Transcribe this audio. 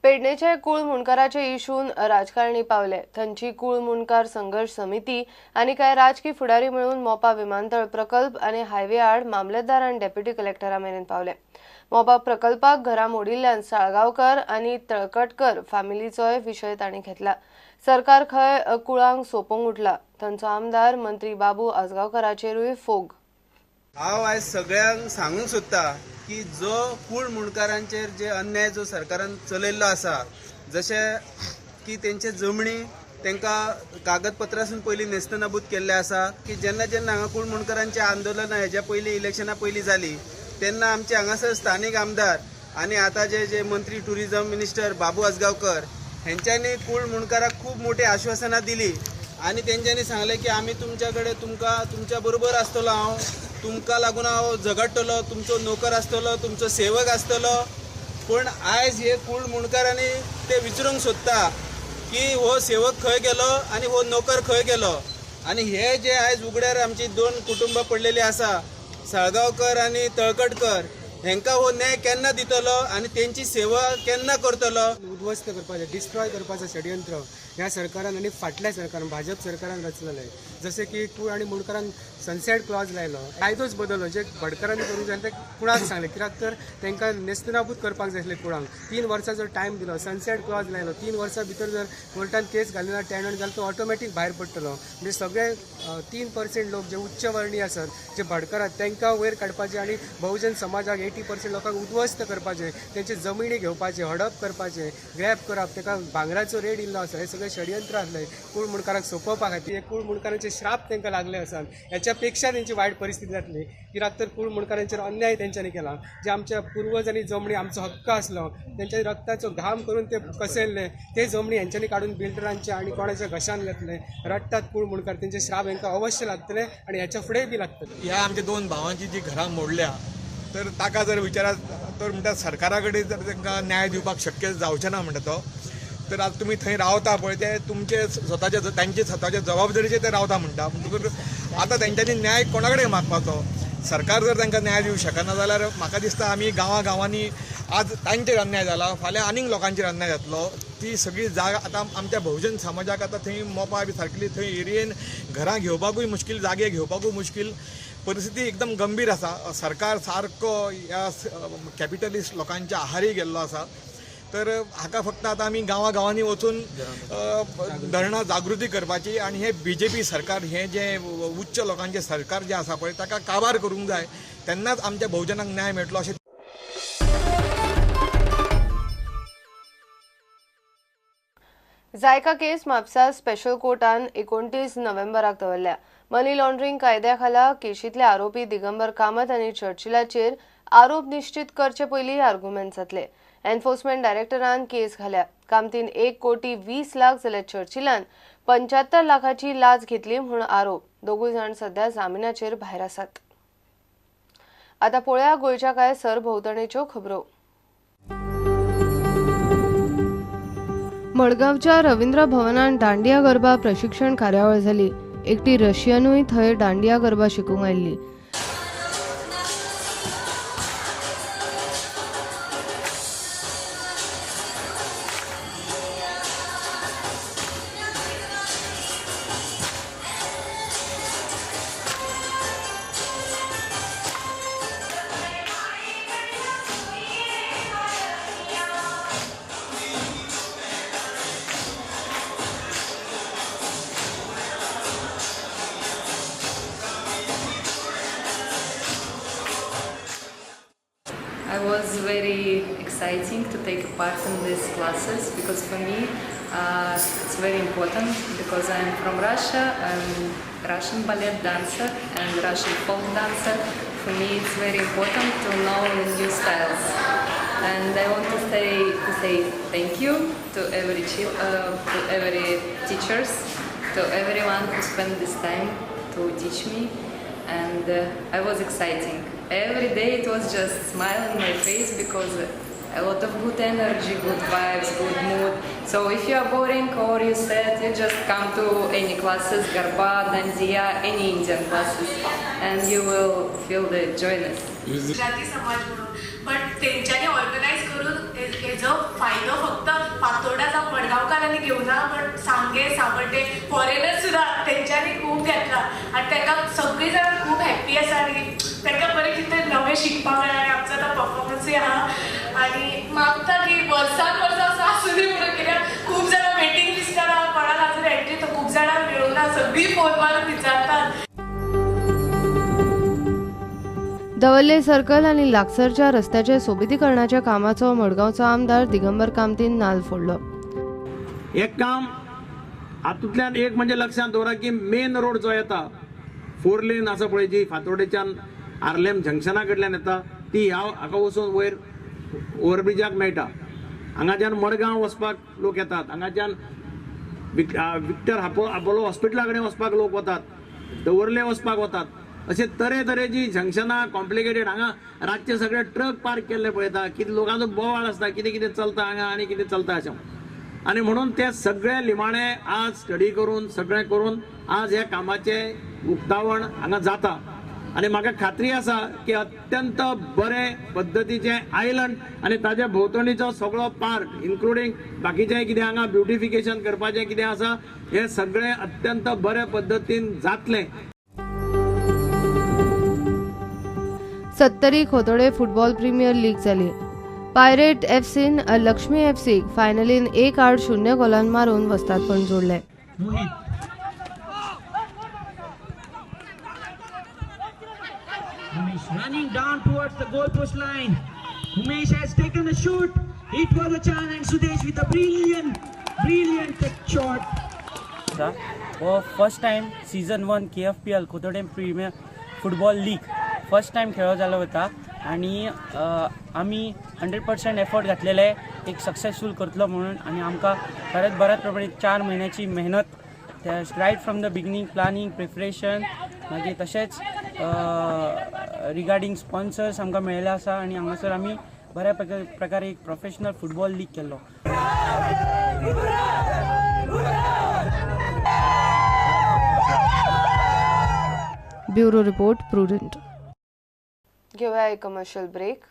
पेडणेचे कूळ मुंडकाराचे इशून राजकारणी पावले. थंयची कूळ मुंडकार संघर्श समिती आनी कांय राजकी फुडारी मेळून मोपा विमानतळ प्रकल्प आनी हायवे आड मामलेदार आनी डेप्युटी कलेक्टरा मेरेन पावले. मोपा प्रकल्पाक घरां मोडिल्ल्यान साळगांवकर आनी तळकटकर फॅमिलीचोय विशय तांणी घेतला. सरकार खंय कुळांक सोंपोवंक उठला. थंयचो आमदार मंत्री बाबू आजगांवकराचेरूय फोग. हांव आयज सगळ्यांक सांगूंक सोदता की जो कूळ मुंडकारांचेर जे अन्याय जो सरकारान चलयल्लो आसा, जशें की तेंचे जमणी तांकां कागदपत्रासून पयलीं नेस्तनाबूत केल्ले आसा की जेन्ना जेन्ना हांगा कूळ मुंडकारांचें आंदोलनां हेज्या पयलीं इलेक्शना पयलीं जालीं तेन्ना आमचे हांगासर स्थानीक आमदार आनी आतां जे जे मंत्री टुरिजम मिनिस्टर बाबू आजगांवकर हेंच्यांनी कूळ मुंडकाराक खूब मोटी आश्वासनां दिली आनी तेंच्यांनी सांगलें की आमी तुमच्या कडेन तुमकां तुमच्या बरोबर आसतलो, हांव तुमकां लागून हांव झगडटलो, तुमचो नोकर आसतलो, तुमचो सेवक आसतलो. पूण आयज हे कूळ मुंडकारांनी ते विचारूंक सोदता की हो सेवक खंय गेलो आनी हो नोकर खंय गेलो. आनी हे जे आयज उगड्यार आमची दोन कुटुंबां पडलेली आसा, साळगांवकर आनी तळकटकर, हेंकां हो न्याय केन्ना दितलो आनी तेंची सेवा केन्ना करतलो? उद्ध्वस्त करपाचें, डिस्ट्रॉय करपाचें षडयंत्र ह्या सरकारान आनी फाटल्या सरकारान, भाजप सरकारान रचलेलें. जशें की कूळ आनी मुंडकारान सनसेट क्लॉज लायलो, कायदोच बदललो. जे भटकरांनी करूंक जाय ते कुळांक सांगलें, कित्याक तर तांकां नेस्तनाबूत करपाक जाय आसलें कुळांक. 3 वर्सां जर टायम दिलो, सनसेट क्लॉज लायलो, 3 वर्सां भितर जर कोर्टान केस घाली ना, टेनंट जाल्यार तो ऑटोमॅटीक भायर पडटलो. म्हणजे सगळे 3% लोक जे उच्च वर्णी आसात, जे भटकरात, तांकां वयर काडपाचे आनी बहुजन समाजाक 80% लोकांक उद्ध्वस्त करपाचे, तेंचे जमिनी घेवपाचे, हडप करपाचे, ग्रॅब करप, ताका भांगराचो रेट इल्लो आसा. हे सगळे षडयंत्र आसले कूळ मुंडकारांक सोंपोवपा खातीर. हे कूळ मुंडकारांचे श्राप तांकां लागले आसात, हेच्या पेक्षा तेंची वायट परिस्थिती जातली. कित्याक तर कूळ मुंडकारांचेर अन्याय तेंच्यांनी केला. जे आमच्या पुर्वजांनी जमणी आमचो हक्क आसलो, तेंच्या रक्ताचो घाम करून ते कसयल्ले, ते जमणी हेंच्यांनी काडून बिल्डरांच्या आनी कोणाच्या घशान घातले. रडटात कूळ मुंडकार, तेंचे श्राप हेंकां अवश्य लागतले आनी हेच्या फुडें बी लागतले. ह्या आमच्या दोन भावांची जी घरां मोडल्या तर ताका जर विचारात तर म्हणटा सरकारा कडेन जर तांकां न्याय दिवपाक शक्य जावचें ना म्हणटा तो, तर आतां तुमी थंय रावता पळय ते तुमचे स्वताचे तांचे स्वताचे जबाबदारीचे ते रावता म्हणटा. म्हणटकूच आतां तेंच्यांनी न्याय कोणा कडेन मागपाचो? सरकार जर तांकां न्याय दिवंक शकना जाल्यार म्हाका दिसता आमी गांवां गांवांनी आज तांचेर अन्याय जाला, फाल्यां आनीक लोकांचेर अन्याय जातलो. ती सगळी जागा आतां आमच्या बहुजन समाजाक आतां थंय मोपा बी सारकेली थंय एरियेन घरां घेवपाकूय मुश्कील, जागे घेवपाकूय मुश्कील, परिस्थिती एकदम गंभीर आसा. सरकार सारको ह्या कॅपिटलिस्ट लोकांच्या आहारी गेल्लो आसा. तर हाका फक्त आतां आमी गांवां गांवांनी वचून धरणां जागृती करपाची आनी हे बीजेपी सरकार, हें जें उच्च लोकांचें सरकार जें आसा पळय ताका काबार करूंक जाय, तेन्नाच आमच्या बहुजनांक न्याय मेळटलो अशें. जायका केस म्हापसा स्पेशल कोर्टान 29 नोव्हेंबराक दवरल्या. मनी लॉन्ड्रिंग कायद्या खाला केशींतले आरोपी दिगंबर कामत आनी चर्चिलाचेर आरोप निश्चित करचे पयलीं आर्ग्युमेंट जातले. एन्फोर्समेंट डायरेक्टरान केस घाल्या. कामतीन 1,20,00,000 जाल्यार चर्चिलान 75 लाखाची लाच घेतली म्हूण आरोप. दोगूय जाण सध्या जामिनाचेर भायर आसात. आतां पळोवया गोंयच्या कांय सरभोंवतणेच्यो खबरो. मडगांवच्या रवींद्र भवनान दांडिया गरबा प्रशिक्षण कार्यावळ जाली. एकटी रशियनूय थंय दांडिया गरबा शिकूंक आयिल्ली. I was very exciting to take part in these classes because for me it's very important because I'm from Russia, I'm Russian ballet dancer and Russian folk dancer. For me it's very important to know new styles, and I want to say thank you to every to every teachers, to everyone who spent this time to teach me, and I was exciting. Every day it was just smile on my face because a lot of good energy, good vibes, good mood. So if you are boring or you sad, you just come to any classes, Garba, Dandiya, any Indian classes. and you will feel the joyness. Gujarati समाज म्हणून but तेंच्यांनी organise करून हेजो फायदो फक्त फातोर्डा जावं मडगांवकारांनी घेवना बट सांगे सावड्डे फॉरेनर्स सुद्दां तेंच्यांनी खूब घेतला आनी तांकां सगळीं जाणां खूब हॅप्पी आसा आनी तांकां बरें कितें नवें शिकपाक मेळ्ळें आनी आमचो आतां परफॉर्मन्सूय आहा आनी मागता की वर्सान वर्सां असो आसूं दी म्हणून कित्याक खूब जाणां वेटींग लिस्टार आहा, कोणाक आजून एंट्री तर खूब जाणां मेळूंक ना, सगळीं फोन मारून विचारतात. दवल्ले सर्कल आनी लागसरच्या रस्त्याच्या सोबितीकरणाच्या कामाचो मडगांवचो आमदार दिगंबर कामतीन नाल फोडलो. एक काम हातूंतल्यान एक म्हणजे लक्षांत दवरा की मेन रोड जो येता 4 लेन आसा पळय जी फातोर्डेच्यान आर्लेम जंक्शना कडल्यान येता ती ह्या हाका वचून वयर ओवरब्रिजाक मेळटा. हांगाच्यान मडगांव वचपाक लोक येतात, हांगाच्यान विक्टर आपोलो हॉस्पिटला कडेन वचपाक लोक वतात, दवर्ले वचपाक वतात. अशे तरेतरेची जंक्शनां कॉम्प्लिकेटेड. हांगा रातचे सगळे ट्रक पार्क केल्ले पळयता, कितें लोकांचो बोवाळ आसता, कितें कितें चलता हांगा आनी कितें चलता अशें. आनी म्हणून ते सगळे लिमाणे आज स्टडी करून सगळें करून आज ह्या कामाचें उक्तावण हांगा जाता. आनी म्हाका खात्री आसा की अत्यंत बरे पद्दतीचें आयलंड आनी ताज्या भोंवतणीचो सगळो पार्क इन्क्लुडींग बाकीचें कितें हांगा ब्युटिफिकेशन करपाचें कितें आसा हें सगळें अत्यंत बरे पद्दतीन जातलें. सत्तरी खोतोडे फुटबॉल प्रीमियर लीग जाली. पायरेट एफसीन लक्ष्मी एफसीक फायनलीन 1-0 गोलान मारून वस्तादपण जोडलें. Umesh running down towards the goalpost line. Umesh has taken a shoot. It was a chance and Sudesh with a brilliant, brilliant shot. हो first time season 1 KFPL Khotode premier football league first time खेळो जालो वता आनी आमी 100% effort घातलेले एक successful करतलो म्हणून. आनी आमकां खरेंच बऱ्याच प्रमाणे 4 म्हयन्याची मेहनत right from the beginning planning preparation मागीर तशेंच रिगार्डींग स्पॉन्सर्स आमकां मेळिल्ले आसा आनी हांगासर आमी बऱ्या प्रकारे एक प्रोफेशनल फुटबॉल लीग केल्लो. Bureau report, Prudent. घेऊया एक कमर्शियल ब्रेक.